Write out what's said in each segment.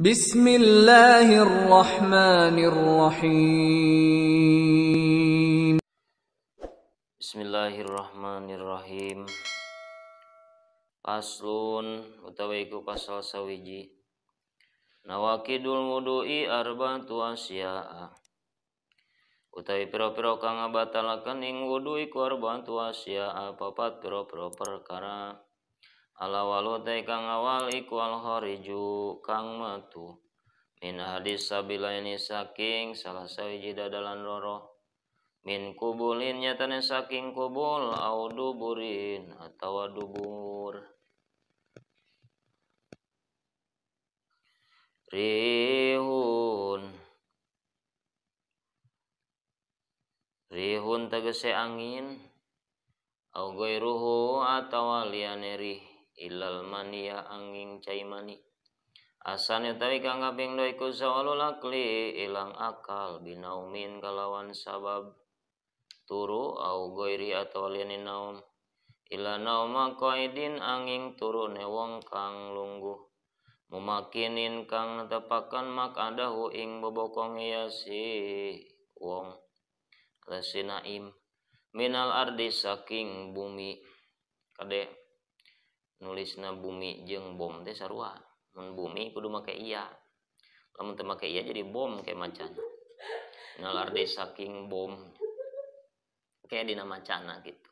Bismillahirrahmanirrahim. Bismillahirrahmanirrahim. Faslun utawi iku pasal sawiji. Nawaqidul wudu'i arba'atu asya'a. Utawi pira-pira kang ngabatalaken ing wudu iku arba'atu asya'a, papat pira-pira perkara. Alawalu te kang awal iku al-khariju kang metu min hadis sabilaini saking salah sawiji dadalan loro, min kubulin nyatane saking kubul au duburin atawa dubur. Rihun, rihun tegese angin, au ghairuhu atawa liyane rih ilal mania angin cai mani. Asane utawi kang kaping dua iku zawalul akli ilang akal binaumin kalawan sabab turu au ghairi atawa liyane naum, ila nauma qaidin angin turune wong kang lungguh, mumakinin kang netepaken makadahu ing bobokong ya si wong lesinaim minal ardi saking bumi. Kade nulisna bumi jeung bom teh sarua. Mun bumi kudu make iya, lamun teu make iya jadi bom kayak macana. Minal ardi saking bom kayak dina macana gitu.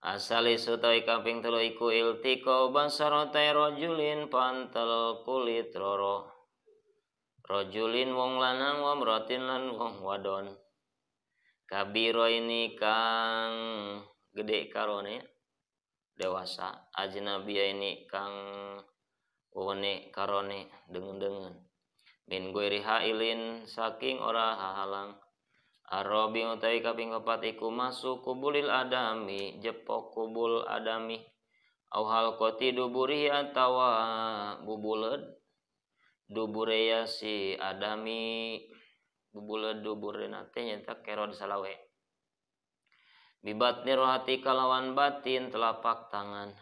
Asal isu tawi kaping telu iku iltiqa basarate rajulin pantel kulit roro, rajulin wong lanang wa mratin lan wong wadon, kabiro ini kang gede karone dewasa, ajnabiya ini kang wone karone dengen-dengen, min ghairi hailin saking ora hahalang. Arabi utawi kaping kepat iku masuk kubulil adami jepok kubul adami, au halqati duburihi atawa bubuled dubure si adami, bubuled duburena teh nyaeta kerod salawe, bibatni rohati kalawan batin telapak tangan,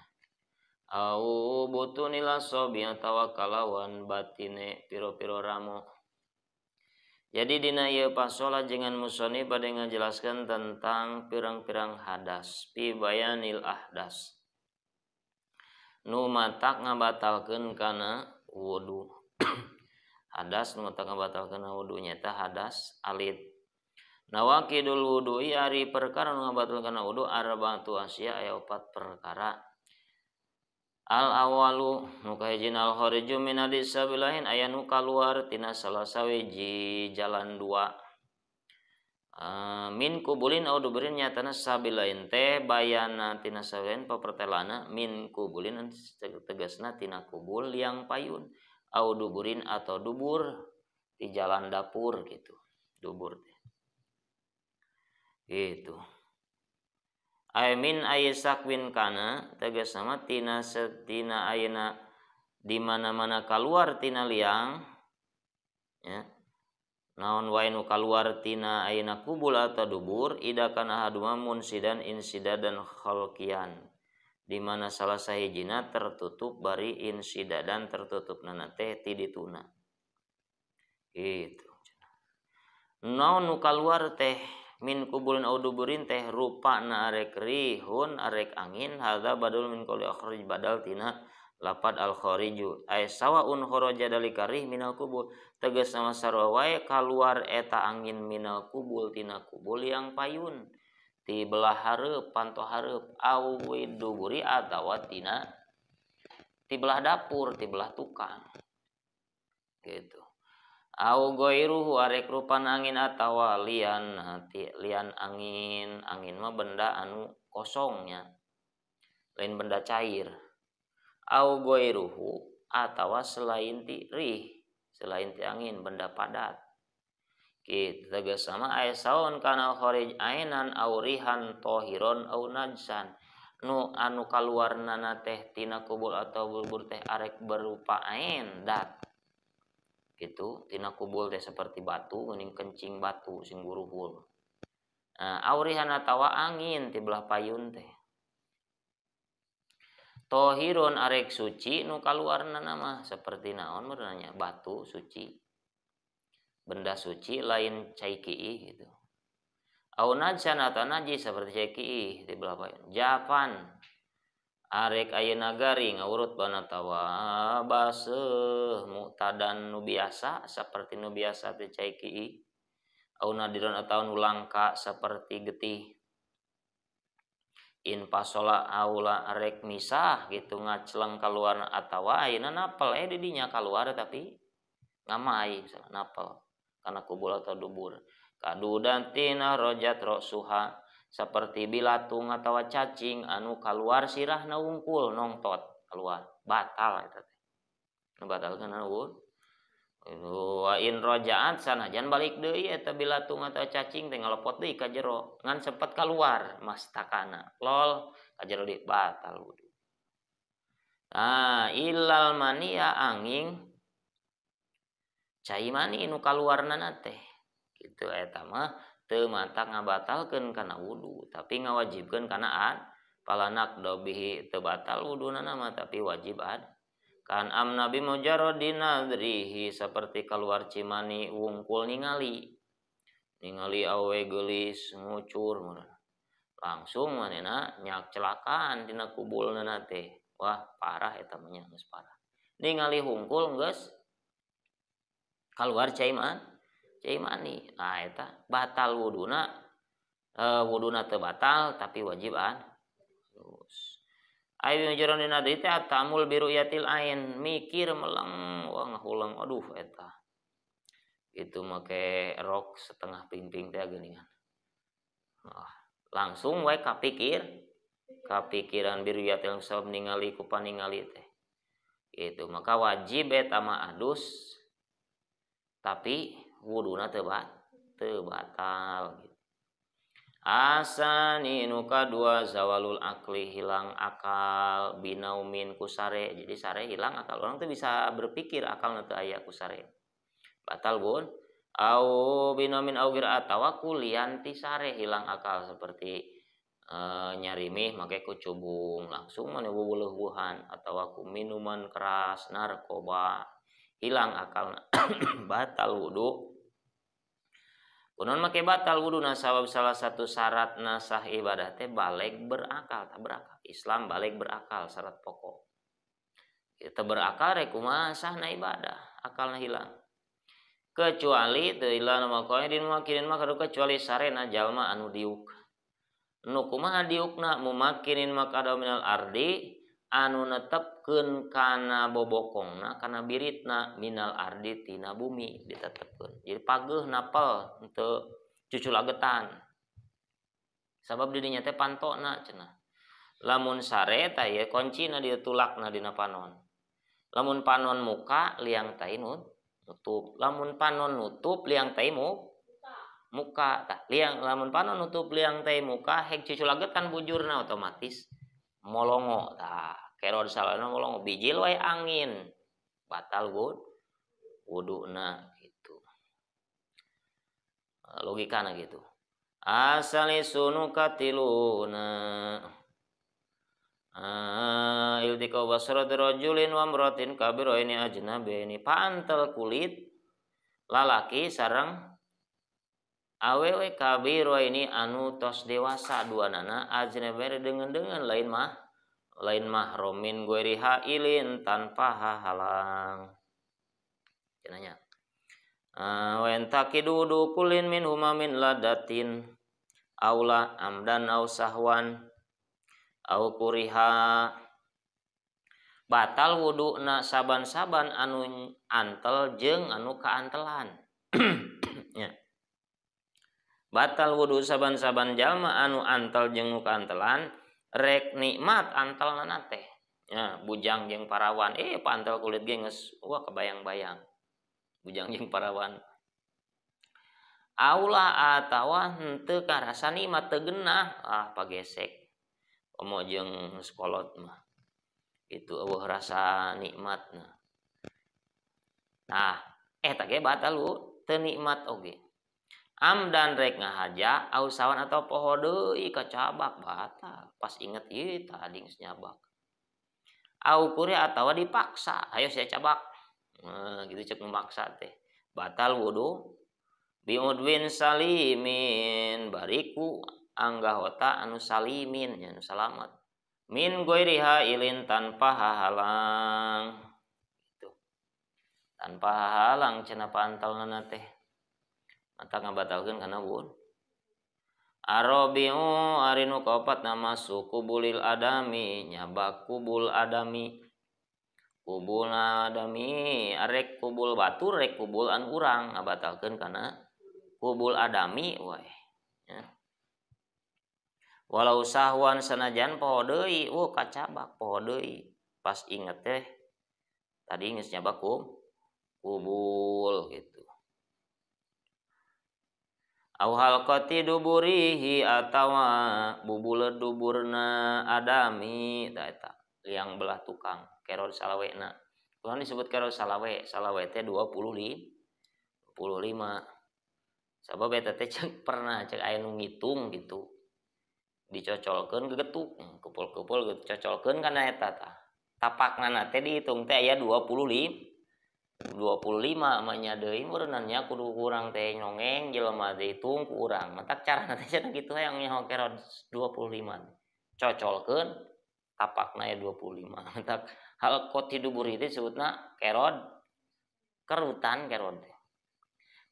au butunil asobi atawa kalawan batine piro-piro ramo. Jadi dina ieu pasola jengan musonif bade ngajelaskeun tentang pirang-pirang hadas, fi bayanil ahdas, nu matak ngabatalkeun kana wudu. Hadas nu matak ngabatalkeun wudu nyaeta hadas alit. Nawaqidul wudu'i ari perkara nu ngabatalkeun wudu arba'atu asya aya opat perkara. Al awalu nu kahijina al khariju min hadis sabilain aya nu kaluar tina salah sawiji jalan dua. Min kubulin au duburin nyatana sabilain teh bayana tina sabilain papertelana min kubulin tegasna tina kubul yang payun, au duburin atau dubur di jalan dapur gitu, dubur teh. Gitu. Ay min aysakwin kana tegas sama tina setina ayeuna di mana-mana kaluar tina liang ya. Naon wae nu kaluar tina ayeuna kubul atau dubur, ida kana ahaduma munsidan insidadan khalqian, di mana salah sahijina tertutup bari insidadan tertutupna teh ti dituna. Gitu. Naon nu kaluar teh min kubulin au duburin teh rupana arek rihun arek angin, hadza badul min qouli akhrij badal tina lapad al khariju ay sawaun kharaja dalika rih minal kubul tegas sama sarua wae kaluar eta angin minal kubul tina kubul yang payun ti belah hareup panto hareup, au duburi atawa tina ti belah dapur ti belah tukang gitu. Au ghairuhu arek rupan angin atawa lian lian angin, angin mah benda anu kosongnya lain benda cair. Au ghairuhu atawa selain ti rih, selain ti angin benda padat. Kitu tegas sama aya saun kana kharij ainan au rihan tahiron au najsan, nu anu kaluarna teh tina kubul atau bubur teh arek berupa ain dat gitu, tina kubul teh seperti batu geuning kencing batu sing guruhul. Nah, aurihan atawa angin ti belah payun teh. Tohirun arek suci nu kaluarna mah seperti naon meureunnya batu suci. Benda suci lain cai kiih gitu. Au najsan atau najis seperti cai kiih di belah paeun. Japan arek ayeuna garing ngurut bana tawa baseuh muktadan nu biasa seperti nu biasa teh cai kiih. Au nadiron atau nu langka seperti getih. In pasola aula arek misah gitu ngacleng keluar atawa ayeuna napel didinya keluar tapi ngamai misalnya napel karena kubul atau dubur. Kadudantina rojat rosuha seperti bilatung atawa cacing anu keluar sirahna wungkul nongtot keluar batal eta teh. Nu batal kana wud. Wa in rojaat sanajan balik deui eta bilatung atau cacing teh ngalopot deui ka jero ngan sempat keluar mastakana lol ka jero deui batal wudu. Nah ilal mania angin cai mani nu kaluarna teh kitu eta mah teu matak ngabatalkeun kana wudu tapi ngawajibkeun kana ad palanak dobihi teu batal wuduna mah tapi wajib ad. Kan amna bi mujarradin nadrihi seperti keluar cimani wungkul ningali ningali awe geulis ngucur langsung manehna nyak celakaan dina kubulna teh. Wah parah eta mah nya geus parah ningali hungkul geus keluar cai mani. Nah eta batal wuduna, wuduna teu batal tapi wajib an terus. Ayo mujarradin nadri teh tamul biru'yatil ain mikir meleng wah ngahuleng aduh eta itu make rok setengah pingping teh geuningan. Wah, langsung wae kapikir kapikiran biru'yatil sabab ningali ku paningali teh itu maka wajib eta mah adus tapi wuduna teu batal gitu. Asani nu kadua zawalul akli hilang akal binaumin kusare. Jadi sare hilang akal. Orang tuh bisa berpikir akal teu aya kusare. Batal bun. Au binaumin au gir atawa kulian ti sare hilang akal seperti nyarimih make kucubung langsung mane weweleuhan atawa ku minuman keras narkoba hilang akal batal wudu. Kunaon make batal wuduna sabab salah satu syarat nasah ibadah teh balik berakal, tak berakal. Islam balik berakal syarat pokok. Kita berakal rek kumaha sahna ibadah, akalna hilang. Kecuali teu ilah nama qaidin mumakinin mah kecuali sarena jalma anu diuk. Nu kumaha diukna mumakinin maka minal ardi anu netepkeun kana bobokongna kana biritna minal ardi tina bumi ditetepkeun. Jadi pageuh napel henteu cuculagetan. Sabab didinya teh pantona cenah. Lamun sare tah ieu kuncina dieu tulakna dina panon. Lamun panon muka liang tai nutup. Lamun panon nutup liang tai muka tah liang lamun panon nutup liang tai muka hek cuculagetan bujurna otomatis molongo tah kerod salana molongo bijil wae angin batal wuduna gitu logikana gitu asali sunu katiluna iltika basrat rajulin wa imratin kabiraini ajnabaini pantel kulit lalaki sareng awewe kabiraini anu tos dewasa duanana ajnabaini dengan lain mahromin ghairi hailin tanpa halang cenanya wa yantaqidu dukulin min huma min ladatin aula amdan au sahwan au kuriha batal wuduna saban-saban anu antel jeung anu kaantelan. Ya. Batal wudu saban-saban jalma anu antel jeung nu kaantelan rek nikmat antelna teh. Ya, bujang jeung parawan pantel kulit ge geus wah kebayang-bayang. Bujang jeung parawan. Aula atawa henteu karasa nikmat teu geunah, ah pagesek. Komo jeung sekolot mah. Itu eueuh rasa nikmatna. Nah, eta ge batal teu nikmat oge. Amdan rek ngahaja au sawan atau poho deui kacabak batal. Pas inget ieu tadi geus nyabak. Au kuri atawa dipaksa, ayo saya cabak. Nah, gitu cek memaksa teh. Batal wudu biudwin salimin bariku anggahota anu salimin nya anu salamat. Min ghairiha ilin tanpa hahalang. Gitu. Tanpa hahalang cenah pantalna teh. Mata ngabatalkeun kana wudu. Arabiu ari nu kaopat nama suku bulil adami nyabak kubul adami. Kubul adami arek kubul batur rek kubul an urang ngabatalkeun kana kubul adami wae ya. Walau sahwan sanajan poho deui, wah kacabak poho deui pas inget teh tadi geus nyabak kubul gitu. Au halqati duburihi atawa bubuleud duburna adami tah eta liang belah tukang kerod salawena. Kunaon disebut kerod salawe? Salawe teh 25. Sabab eta teh cek pernah cek aya nu ngitung gitu. Dicocolkeun gegetuk, kepul-kepul dicocolkeun kana eta tah. Tapakna teh dihitung teh aya 25 mah nya deui meureunannya kudu kurang teh nyongeng jelema dihitung ku urang. Matak carana teh cenah kitu hayang nyaho kerod 25. Cocolkeun tapakna aya 25. Matak halqati dubur itu disebutna kerod kerutan kerod teh.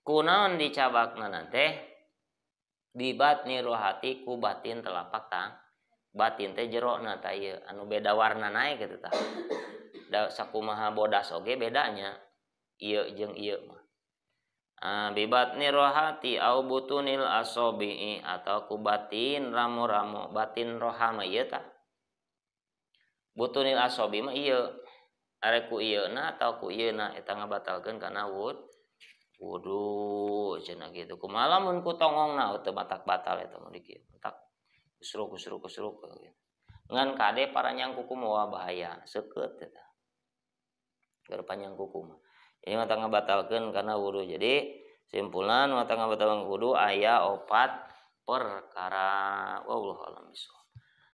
Kunaon dicabakna teh bibatni rohati ku batin telapak tang. Batin teh jerona tah ieu anu beda warna nae kitu tah. Da sakumaha bodas oge bedanya ieu jeung ieu mah. Bibatni rohati au butunil asobi atau ku batin ramo-ramo, batin roha mah ieu tah. Butunil asobi mah ieu. Arek ku ieu na atau ku ieu na eta ngabatalkeun kana wudu cenah kitu. Kumaha lamun ku tongongna teu batak batal eta mah dikieu. Matak kusruk-kusruk gitu. Ngan kade paranyang kuku moal bahaya, seukeut eta. Keur panjang kuku mah. Ini mata ngabatalkeun kana wudu. Jadi simpulan mata ngabatalkeun wudu aya 4 perkara. Wallahu a'lam bishawab.